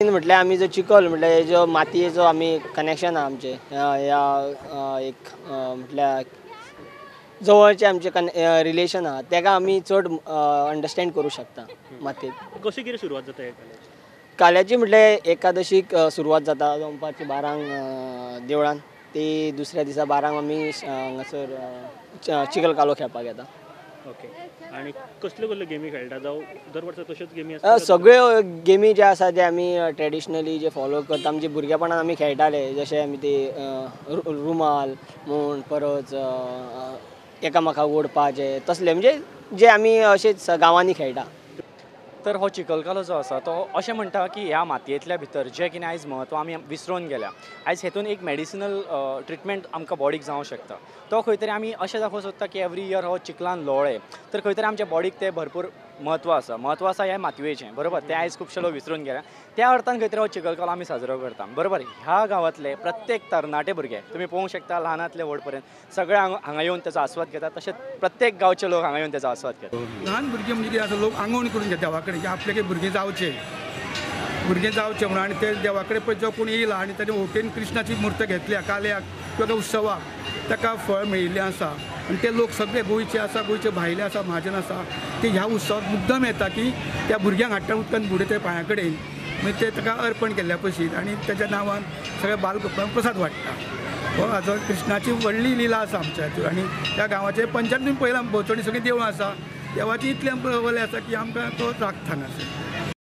म्हटल्यार आमी जो चिखल म्हटल्यार जो मातयेचो आमी कनेक्शन आहा आमचें ह्या एक म्हटल्यार जवळचें आमचें रिलेशन आहा तेका आमी चड अंडरस्टँड करूं शकता मातयेक. कशी कितें सुरवात जाता ह्या काल्याची? काल्याची म्हटल्यार एकादशीक सुरवात जाता दनपारची 12 देवळान, ती दुसऱ्या दिसा 12 आमी हांगासर चिखल कालो खेळपाक येता. ओके, आनी कसल्यो कसल्यो गेमी खेळटा जावं दर वर्सा तश्योच गेमी आसता? सगळ्यो गेमी जे आसा ते आमी ट्रेडिशनली जे फॉलो करता, आमचे भुरगेपणान आमी खेळटाले, जशे आमी ते रुमाल म्हूण, परत एकामेकाक ओडपाचे तसले, म्हणजे जे आमी अशेच गांवांनी खेळटा. तर हो चिखलकालो जो आसा तो अशें म्हणटा की ह्या मातयेंतल्या भितर जें कितें आयज म्हत्व आमी विसरून गेल्या, आयज हेतून एक मेडिसिनल ट्रिटमेंट आमकां बॉडीक जावंक शकता. तो खंय तरी आमी अशें दाखोवंक सोदता की एवरी इयर हो चिखलान लोळे तर खंय तरी आमच्या बॉडीक तें भरपूर म्हत्व आसा, म्हत्व आसा ह्या मातयेचें, बरोबर. तें आयज खुबशे लोक विसरून गेल्या, त्या अर्थान खंय तरी हो चिखलकालो आमी साजरो करता, बरोबर. ह्या गांवांतले प्रत्येक तरणाटे भुरगे तुमी पळोवंक शकता, ल्हानांतले व्हड पर्यंत सगळे हांगा येवन तेचो आस्वाद घेतात, तशेंच प्रत्येक गांवचे लोक हांगा येवन तेचो आस्वाद घेतात. ल्हान भुरगीं म्हणजे कितें आसा, लोक आंगवण करून घेता देवा कडेन की आपले भुरगीं जावचें, भुरगीं जावचें म्हणून. आनी ते देवा कडेन पळय जो कोण येयला आनी ताणें होटेन कृष्णाची मूर्त घेतल्या काल्याक किंवा उत्सवाक, ताका फळ मेळिल्लें आसा. आनी ते लोक सगळे गोंयचे आसा, गोंयचे भायले आसा, म्हाजन आसा, ते ह्या उत्सवाक मुद्दम येता की त्या भुरग्यांक हाडटा उदकान बुडयता पांया कडेन, मागीर ते ताका अर्पण केल्ल्या पशीन आनी ताच्या नांवान सगळ्या बालगोपाळांक प्रसाद वांट्टा. हो हाजो कृष्णाची व्हडली लिला आसा आमच्या हातूंत. आनी त्या गांवाचे पंचायत तुमी पळयलां, भोंवतणी सगळीं देवळां आसा, देवाची इतलें आमकां वलें आसा की आमकां तो राखता हांगासर.